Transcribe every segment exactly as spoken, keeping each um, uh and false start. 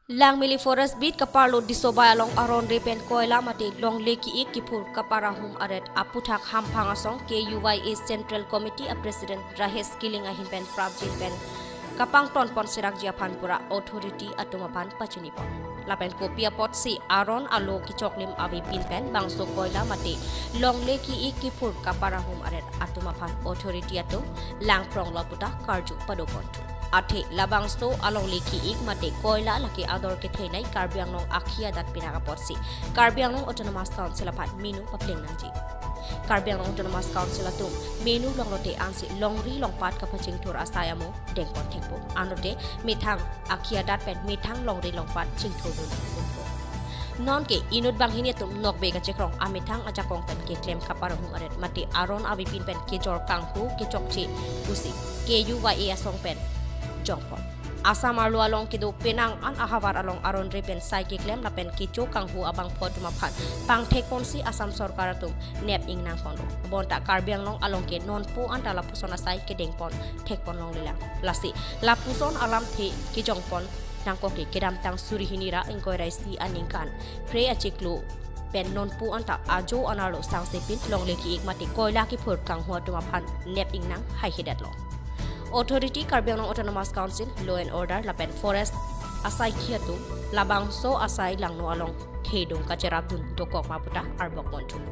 Langmili Forest Beat kaparlo Disobai along aron re pen koila mate longle ki-ik kiphur kaparahum aret aputhak Hamphang asong K U Y A Central Committee a President Rahesh Killing ahin pen prapjin pen kapangton pon sirakji aphan pura authority atum aphan pachini pon. Lapen kopi apotsi aron alo kichoklim avepin pen bangso koila mate longle ki-ik kiphur kaparahum aret atum aphan authority atum langprong lo puta karju pado pon. Athe labangso alongle ki-ik mate koila lake ador kethenei Karbi Anglong akhi adat pinak apotsi Karbi Anglong Autonomous Council aphan menu papleng nangji. Karbi Anglong Autonomous Council atum menu longlote ansi longri longpat kapachingthur asai amo dengpon thekpo. Anlote methang akhi adat pen methang longri longpat chingthur dun thekpo. Nonke inut banghini atum nokbe kachekrong amethang ajakong pen keklem kaparahum aret mate aron avepin pen kejor kanghu kechokche pusi K U Y A asong pen jongpon. Assam arlo along kedo penang an ahavar along aron re pen sai keklem lapen kecho kanghu abangphu atum aphan pangthek ponsi Assam sorkar atum nep ingnang ponlo. Bonta Karbi Anglong along ke nonpu anta lapuson asai kedengpon thekpon longlelang. Lasi lapuson alamthe kejongpon nangkok ke kedamtang suri hini ra ingkoi ra isi aningkan phre achiklo pen nonpu anta ajo anerlo sangsepin longle ki-ik mate koila kiphur kanghu atum aphan nep ingnang haihedetlo. Authority Karbi Anglong Autonomous Council, Law and Order lapen Forest asaikhi atum labangso asai langno along thedung kacherapdun dokok ma puta arbok monthu.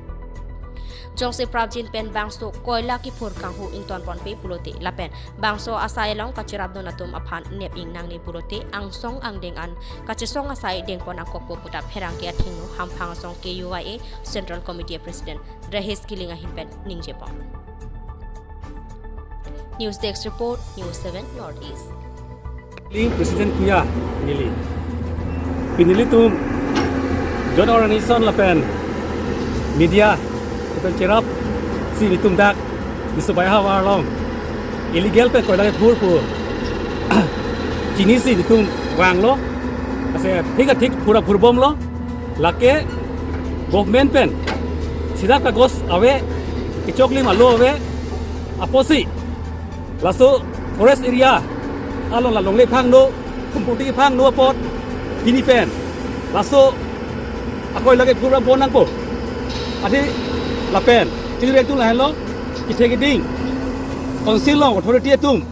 Jongsi prapjin pen bangso koila kiphur kanghu ington ponpe pulote lapen bangso asai along kacherapdun atum aphan nep ingnangne pulote angsong angdeng an kachesong asai dengpon nangkokpo puta pherangke athengno Hamphang asong K U Y A Central Committee President Rahesh Killing ahin pen ningjepon. News Desk Report, News seven North East. Link President Kuya neli. Pini nelitum joint organization lapen media lapen cherapsi nelitum dak Disobai ahavar along illegal pen koila kiphur pu chinisi nelitum vanglo. Ase thik athik pura phurbomlo. Lake government pen sida kagos ave, kechoklim alo ave, apotsi laso forest area along la longle phangno, kumpoti phangno apot pini pen laso akoila kiphur abon nangpo. Athe lapen chiri rek tung lahenlo, kethe keding council along authority atum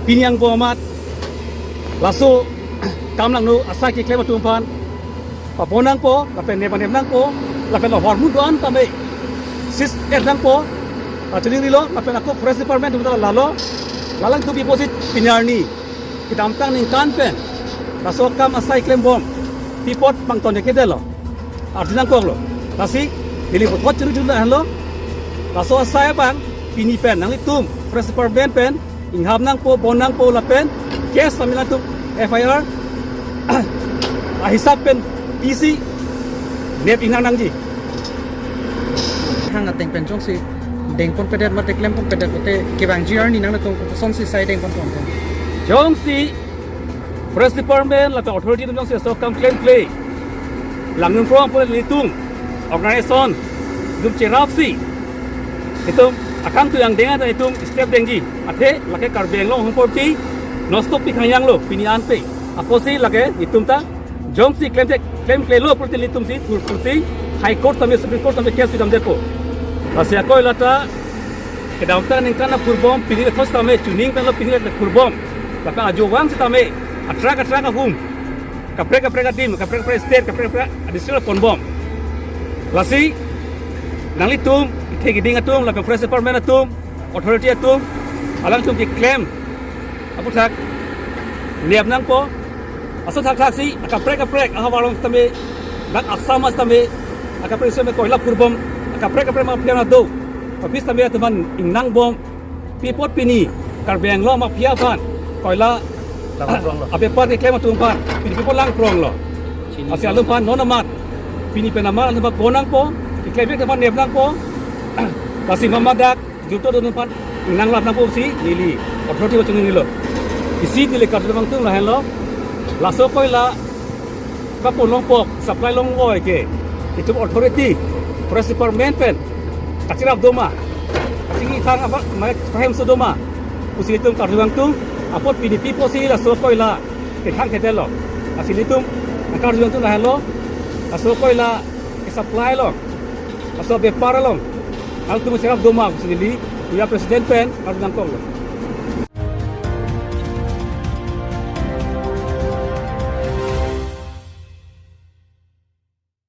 pini angbong amat laso kam langno asai keklem atum aphan pabon nangpo, lapen nep nep nangpo, lapen lahormu do-an tame sis et nangpo, ah, chiri rilo, lapen ako Forest Department atum ta lalo, lalang tu pi apotsi pini arni kedamtang ningkan pen laso akam asai klembom pi apot pangton kedetlo, arju nangkoklo. Lasi neli puthot chiri chiri lahenlo, laso asai abang pini pen nanglitum Forest Department pen inghap nangpo, bon nangpo lapen case tame nangtum F I R ahisap pen pisi nep ingnang nangji. Hang ateng pen jongsi dengpon pedet mate klempon pedet mate kevangji arni nangtum kosonsi sai dengpon pon pen? Jongsi Forest Department lapen authority atum jongsi laso akam klemkle langdun prong apot nelitum organization atum cherapsi itum akam tu angdeng anta itum step dengji. Athe lake Karbi Anglong ahormu apor pi nosto pi khangyang lo pini an pe. Apotsi lake itum ta jongsi klemthek klemklelo pulote nelitumsi thurphusi High Court tame Supreme Court tame case damdetpo. Lasi akoila ta kedamtang ningkan aphurbom pini le thos tame chuning pen lo pini le phurbom. Lapen ajo vang setame atrak atrak ahum kaprek kaprek adim, kaprek kaprek state, kaprek kaprek district ponbom. Lasi nanglitum kethe keding atum lapen Forest Department atum, authority atum, alangtum keklem aputhak nep nangpo. Laso thakthaksi akaprek kaprek ahavar along tame, dak Assam tame akaprek seme koila phurbom, akaprek kaprek mafia nado, office tame atum aphan ingnangbom. Pi apot pini Karbi Anglong mafia aphan koila abepar keklem atum aphan pini pi apot langpronglo? Lasi alangphan non amat pini pen amat alangphan bon nangpo, keklem atum aphan nep nangpo. Lasi mamat dak jutodun aphan ingnang lap nangposi neli authority aphan chinilo. Isi neli karju abang tung lahenlo, laso koila kapon longpo, supply longvoi ke itum authority, Forest Department pen kacherap doma, kachingki thang apa mai pahem so doma pusi itum karju abang tung apot pini pi apotsi laso koila kethang kedetlo? Lasi nelitum nangkarju nangtum lahenlo. Laso koila ke-supply along, laso bepar along, nangtum serap doma pusi neli puya president pen karju nangkoklo.